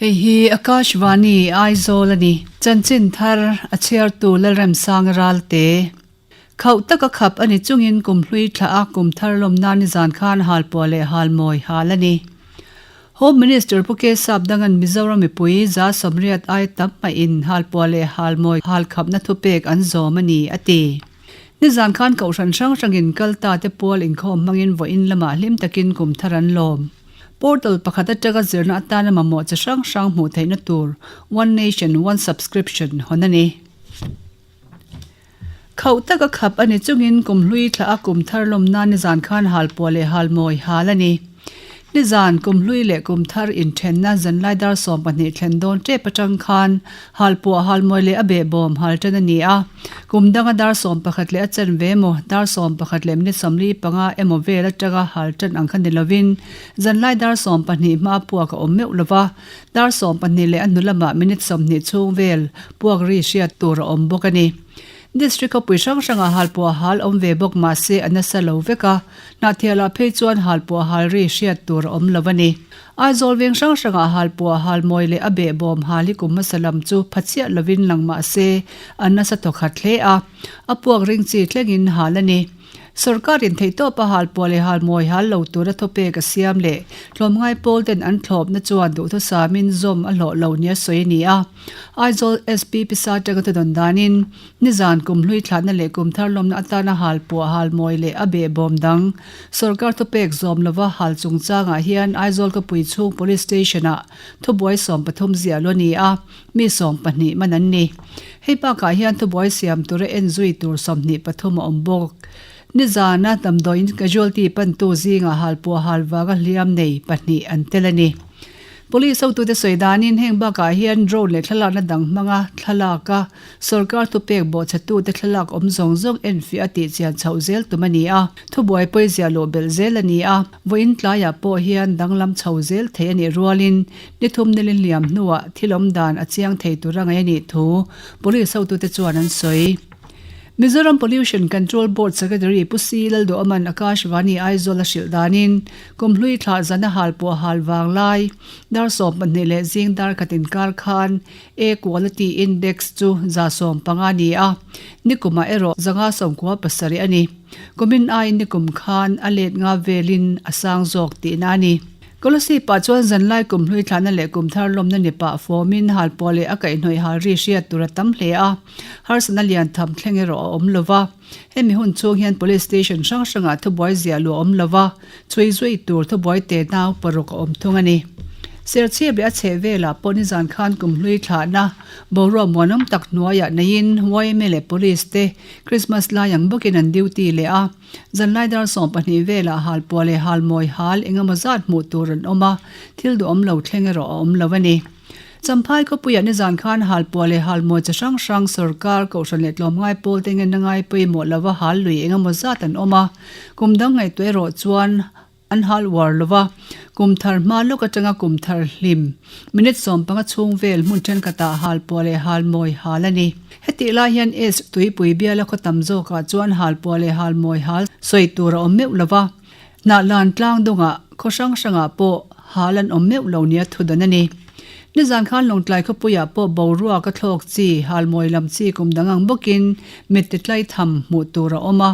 Hei hi Akashvani Aizawl a ni. Chanchin thar a chhiartu Lalremsanga Ralte. Khauh taka khap a ni chungin kum hlui thlah a kum thar lawm nan nizan khan halpuah leh halmawi hal a ni. Home Minister Pu K Sapdanga'n Mizoram mipui 180 ai tam hmaihin halpuah leh halmawi hal khapna thupek an zawm a ni, a ti. Nizan khan kohhran hrang hrangin kal ta te pual inkhawm hmangin vawiin lamah hlim takin kum thar an lawm. Portal pakhat atanga zirna atana mamawh chi hrang hrang hmuh theihna tur One Nation, One Subscription hawn a ni. Khauh taka khap a ni chungin kum hlui thlah a kum thar lawm nan nizan khan halpuah leh halmawi hal a ni. Nizan kum hlui leh kum thar inthenna zanlai dar 12 thlen dawn tep atang khan halpuah halmawi leh a behbawm hal tan a ni a. Kum danga dar 11 leh a chanve emaw dar 11 leh minute 45 emaw vel atanga hal tan ang kha ni lovin zanlai dar 12 hma puak a awm meuh lova. Dar 12 leh a hnu lamah minute 20 chhung vel puak ri hriat tur a awm bawk a ni. District khawpui hrang hrangah halpuah hal awm ve bawk mah se a nasa lo vek a, Hnahthialah phei chuan halpuah hal ri hriat tur a awm lo a ni. Aizawl veng hrang hrangah halpuah hal mawi leh a behbawm hal hi kum hmasa lam chu pha chiah lovin lang mah se a nasa thawkhat hle a, a puak ring chi thlengin hal a ni. Sorkarin theihtawpa halpuah leh halmawi hal lo tura thawpek a siam leh tlawmngai pawl ten an thlawpna chuan duhthusamin zawm a hlawh lo nia sawi a ni a. Aizawl SP Pisa atanga thudawn danin nizan kum hlui thlahna leh kum thar lawmna atana halpuah halmawi leh a behbawm dang sorkar thawpek zawm lova hal chungchangah hian Aizawl khawpui chhung Police Station-ah thubuai 13 ziah lu a ni a, mi 12 man an ni. Hei bakah hian thubuai siam tura en zui tur 23 a awm bawk. Nizana damdawiin casualty pantu zingah halpuah hal vanga hliam nei pahnih an tel a ni. Police hotute sawi danin heng bakah hian drone leh thlalakna dang hmanga thlalak a sorkar thupek bawhchhetute thlalak awm zawng zawng enfiah a tihchian chhoh zel tum a ni a. Thubuai pawiziah luh belh zel a ni a, vawiin tlaiah pawh hian danglam chho zel thei a nih rualin Ni thum nilin liam hnuah thil awm dan a chiang thei tur a ngaih a nih thu Police hotute chuan an sawi. Mizoram Pollution Control Board Secretary Pu C Lalduhawman Akashvani Aizawl a hrilh danin kum hlui thlah zan a hal pawh hal vang lai dar 12 leh zing dar khat inkar khan Air Quality Index chu 150 ni a, nikumah erawh 597 a ni. Kumin aiin nikum khan a let nga velin a sang zawk tihna a ni. Kolosip-ah chuan zanlai kum hlui thlahna leh kum thar lawmna ni pah fawmin halpuah leh a kaihhnawih hal ri hriat tur a tam hle a, harsatna lian tham thleng erawh a awm lo va. Hemi hun chhung hian Police Station hrang hrangah thubuai ziah luh a awm lo va, chhui zui tur thubuai te nau paruk a awm thung a ni. Serchhip leh a chheh velah pawh nizan khan kum hlui thlahna boruak muanawm tak hnuaiah neiin yma leh Police te Christmas lai ang bawkin an duty leh a. Zanlai dar 12 velah halpuah leh halmawi hal eng emaw zat hmuh tur an awm a, thil duhawm lo thleng erawh a awm lo a ni. Champhai khawpuiah nizan khan halpuah leh halmawi chi hrang hrang sorkar, kohhran leh tlawmngai pawl te ngenna ngai pawimawh lova hal lui eng emaw zat an awm a, kum dang ngaihtuah erawh chuan An hal uar lo va, kum thar hma lawk atanga kum thar hlim, minute 15 chhung vel hmun thenkhatah halpuah leh halmawi hal a ni. Hetih lai hian East tuipui biala khaw tam zawkah chuan halpuah leh halmawi hal sawi tur a awm meuh lo va, Hnahlan tlang dawngah khaw hrang hrangah pawh hal an awm meuh lo nia thudan a ni. Nizan khan Lawngtlai khawpuiah pawh boruak a thlawk chi, halmawi lam chi kum dang ang bawkin mit titlai tham hmuh tur a awm a.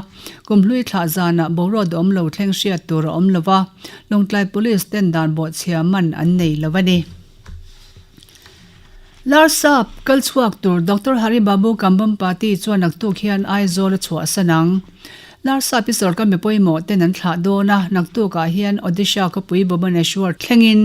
Kum hlui thlah zanah boruak duhawm lo thleng hriat tur a awm lo va, Lawngtlai Police ten dan bawhchhia man an nei lo a ni. Larsap kal chhuak tur Doctor Hari Babu Kambhampati chuan naktuk hian Aizawl a chhuahsan ang. Larsap hi sorkar mi pawimawh ten an thlah dawn a, naktukah hian Odisha khawpui Bhubaneswar thlengin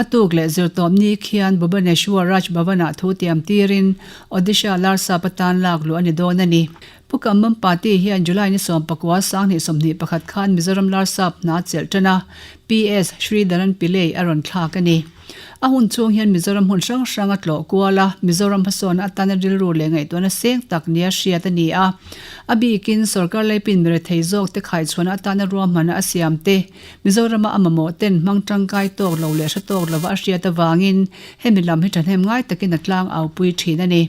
a tuk leh zirtawpni khian Bhubaneswar Raj Bhavan-ah thu tiam tirin Odisha Larsap atan lak luh a ni dawn a ni. Pu Kambhampati hian July ni 19 2021 khan Mizoram Larsap hna chelh tan a, PS Sridharan Pillay a rawn thlak a ni. A hun chhung hian Mizoram hmun hrang hrang a tlawh kual a, Mizoram hmasawnna atana rilru leh ngaihtuahna seng tak nia hriat a ni a. A bikin sorkar leipin mirethei zawk te khaichhuahna atana ruahmanna a siam te, Mizorama a mamawh ten hmang tangkai tawk lo leh hre tawk lova a hriat avangin hemi lam hi thahnem ngai takin a tlang aupui thin a ni.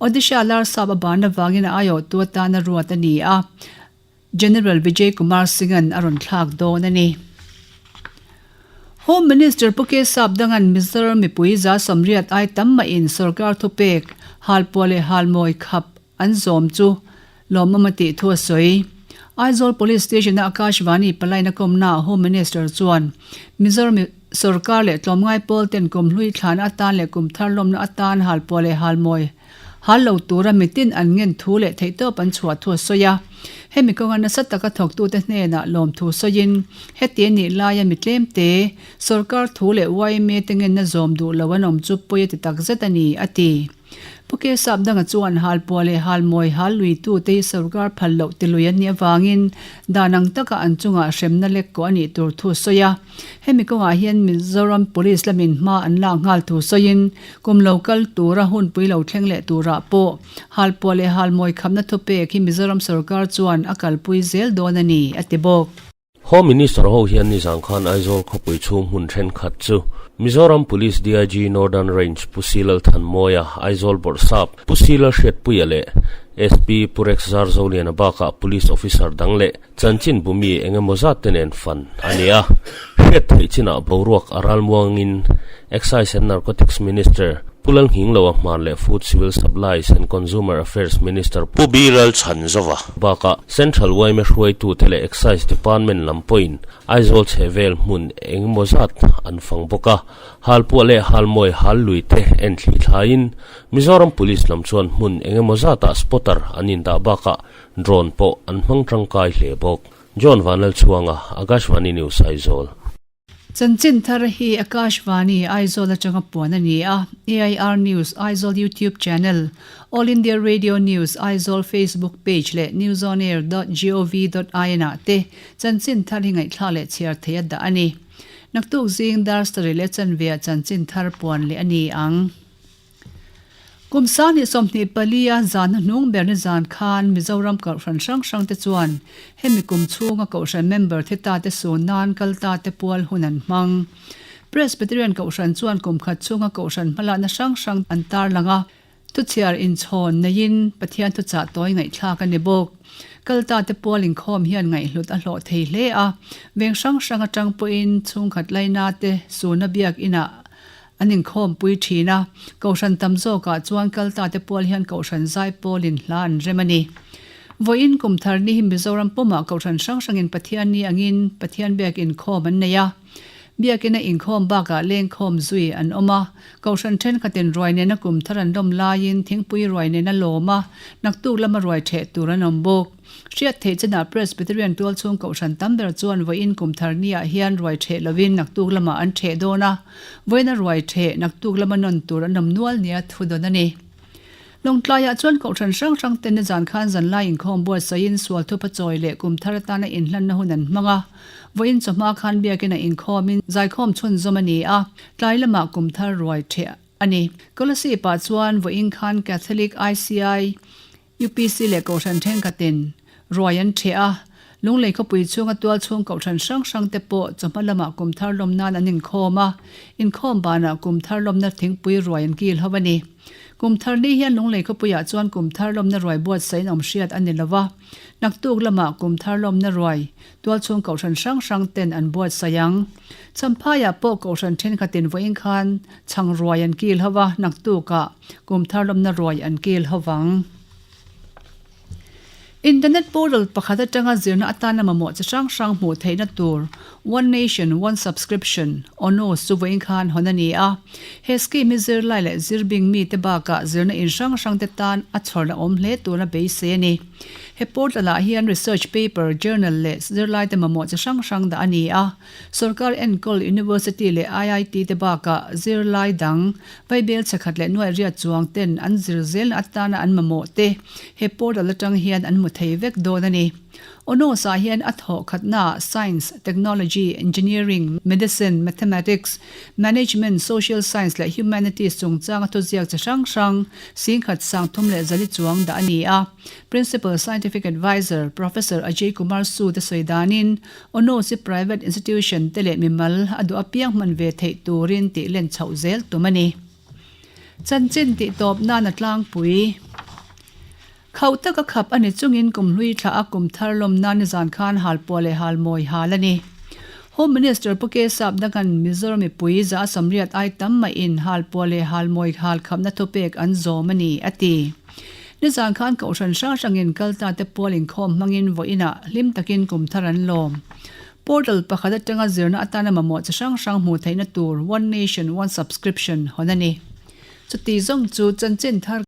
Odisha Larsap a ban avangin a aiawhtu atana ruat a ni a, General Vijay Kumar Singh-a'n a rawn thlak dawn a ni. Home Minister Pu Kesap Dangan Mizoram mipui 180 ai tam mahin sorkar thupek halpuah leh halmawi khap an zawm chu lawmawm a tih thu a sawi. Aizawl Police Station-a Akashvani palaina kawmnaah Home Minister chuan Mizoram sorkar leh tlawmngai pawl ten kum hlui thlana atan leh kum thar lawmna atan halpuah leh halmawi hal lo tura mitin an ngen thu leh theihtawp an chhuah thu a sawi a. Hemi kawnga nasa taka thawktute hnenah lawmthu sawiin heti a nih laia mi tlemte sorkar thu leh yma te ngenna zawm duh lo an awm chu pawi a ti takzet a ni, a ti. Pu Kesap danga chuan halpuah leh halmawi hal luitute hi sorkar phal loh tilui an nih avangin dan ang taka an chungah hremna lek kawh a nih tur thu a sawi a. Hemi kawngah hian Mizoram Police lamin hma an lak nghal thu sawiin kum lo kal tura hunpui lo thleng leh turah pawh halpuah leh halmawi khamna thupek hi Mizoram sorkar chuan a kalpui zel dawn a ni, a ti bawk. Home Minister ho hian nizan khan Aizawl khawpui chhung hmun thenkhat chu Mizoram Police DIG Northern Range Pu Silal Thanmawia, Aizawl Bawrhsap Pu Silal Hriatpuia leh SP Pu Rex Zarzoliana bakah Police Officer dang leh chanchin bumi eng emaw zat te nen fan a ni a. Hriat theih chinah boruak a ralmuangin Excise and Narcotics Minister Pu Lalnghingloa Hmar leh Food Civil Supplies and Consumer Affairs Minister Pu Biral Chhanzova bakah Central yma hruaitute leh Excise Department lam pawhin Aizawl chhehvel hmun engemaw zat an fang bawk a, halpuah leh halmawi hal lui te en thli thlaiin Mizoram Police lam chuan hmun engemaw zatah spotter an indah bakah drone pawh an hmang tangkai hle bawk. John Vanlalchhuanga, Akashvani News, Aizawl. Chanchin thar hi Akashvani, Aizawl atanga puan a ni a, AIR News Aizawl YouTube channel, All India Radio News Aizawl Facebook page leh newsonair dot gov dot in ah te chanchin thar hi ngaihthlak leh chhiar theih a dah a ni. Naktuk zing dar sarih leh chanve ah chanchin thar puan leh a ni ang. Kum 2024 a zan hnuhnung ber nizan khan Mizoram Kohhran hrang hrang te chuan hemi kum chhunga Kohhran member thi ta te sun nan kal ta te pual hun an hmang. Presbyterian Kohhran chuan kum khat chhunga Kohhran hmalakna hrang hrang an tarlang a, thuchhiar inchhawn neiin Pathian thuchah tawi ngaihthlak a ni bawk. Kal ta te pual inkhawm hian ngaihhlut a hlawh thei hle a, veng hrang hrang atang pawhin chhungkhat laina te suna biak inah An inkhawmpui thin a, Kohhran tam zawkah chuan kalta te pual hian Kohhran Zaipawlin hla an rem a ni. Vawiin kum thar ni hi Mizoram pumah Kohhran hrang hrangin Pathian ni angin Pathian biak inkhawm an nei a. Biakina inkhawm bakah lengkhawm zui an awm a. Kohhran thenkhatin ruai nena kum thar an lawm laiin thingpui ruai nena lawm a, naktuk lama ruai theh tur an awm bawk. Hriat theih chinah Presbyterian tualchhung kohhran tam ber chuan vawiin kum thar niah hian ruai theh lovin naktuk lamah an theh dawn a, vawiina ruai theh naktuk lama nawn tur an awm nual nia thu dawn a ni. Lawngtlaiah chuan kohhran hrang hrang ten nizan khan zanlai inkhawm buatsaihin sual thupa chawi leh kum thar atana inhlanna hun an hmang a, vawiin chawhma khan biakina inkhawmin zaikhawm chhunzawm a ni a, tlai lamah kum thar ruai theh a ni. Kolasib-ah chuan vawiin khan Catholic ICI UPC leh Kohhran thenkhatin ruai an ṭheh a, Lunglei khawpui chhunga tualchhung Kohhran hrang hrangte pawh chawhma lamah kum thar lawm nan an inkhawm a, inkhawm banah kum thar lawmna thingpui ruai an kil ho a ni. Kum thar ni hian Lunglei khawpuiah chuan kum thar lawmna ruai buatsaih in awm hriat a ni lo va, naktuk lamah kum thar lawmna ruai tualchhung Kohhran hrang hrangten an buatsaih ang. Champhaiah pawh Kohhran thenkhatin vawiin khan Chhang ruai an kil ho va, naktukah kum thar lawmna ruai an kil ho vang. Internet portal pakhat atanga zirna atana mamawh chi hrang hrang hmuh theihna tur One Nation, One Subscription, ONOS, chu vawiin khan hawn a ni a. He scheme hi zirlai leh zirbing mite bakah zirna in hrang hrangte tan a chhawrna awm hle tura beisei a ni. He portal-ah hian research paper, journal leh zirlaite mamawh chi hrang hrang dah a ni a. Sorkar enkawl University leh IIT te bakah zirlai dang, Vaibel chhekhat leh nuaih riat chuang ten an zir zelna atana an mamawh te he portal atang hian an hmu thei vek dawn a ni. ONOS ah hian a thawh khatnaah Science, Technology, Engineering, Medicine, Mathematics, Management, Social Science leh Humanities chungchanga thuziak chi hrang hrang singkhat 34 chuang dah a ni a. Principal Scientific Adviser, Professor Ajay Kumar Sood a sawi danin, ONOS hi private institution te leh mimal a duh apiang hman ve theih turin tih len chhoh zel tum a ni. Chanchin tih tawp nan a tlangpui. Khauh taka khap a ni chungin kum hlui thla a kum thar lawm nan nizan khan halpuah leh halmawi hal a ni. Home Minister Pu K Sapdanga'n Mizoram mipui 180 ai tam mahin halpuah leh halmawi hal khapna thupek an zawm a ni, a ti. Nizan khan Kohhran hrang hrangin kalta te pual inkhawm hmangin vawiinah hlim takin kum thar an lawm. Portal pakhat atanga zirna atana mamawh chi hrang hrang hmuh theihna tur One Nation One Subscription hawn a ni. Chuti zawng chu chanchin thar.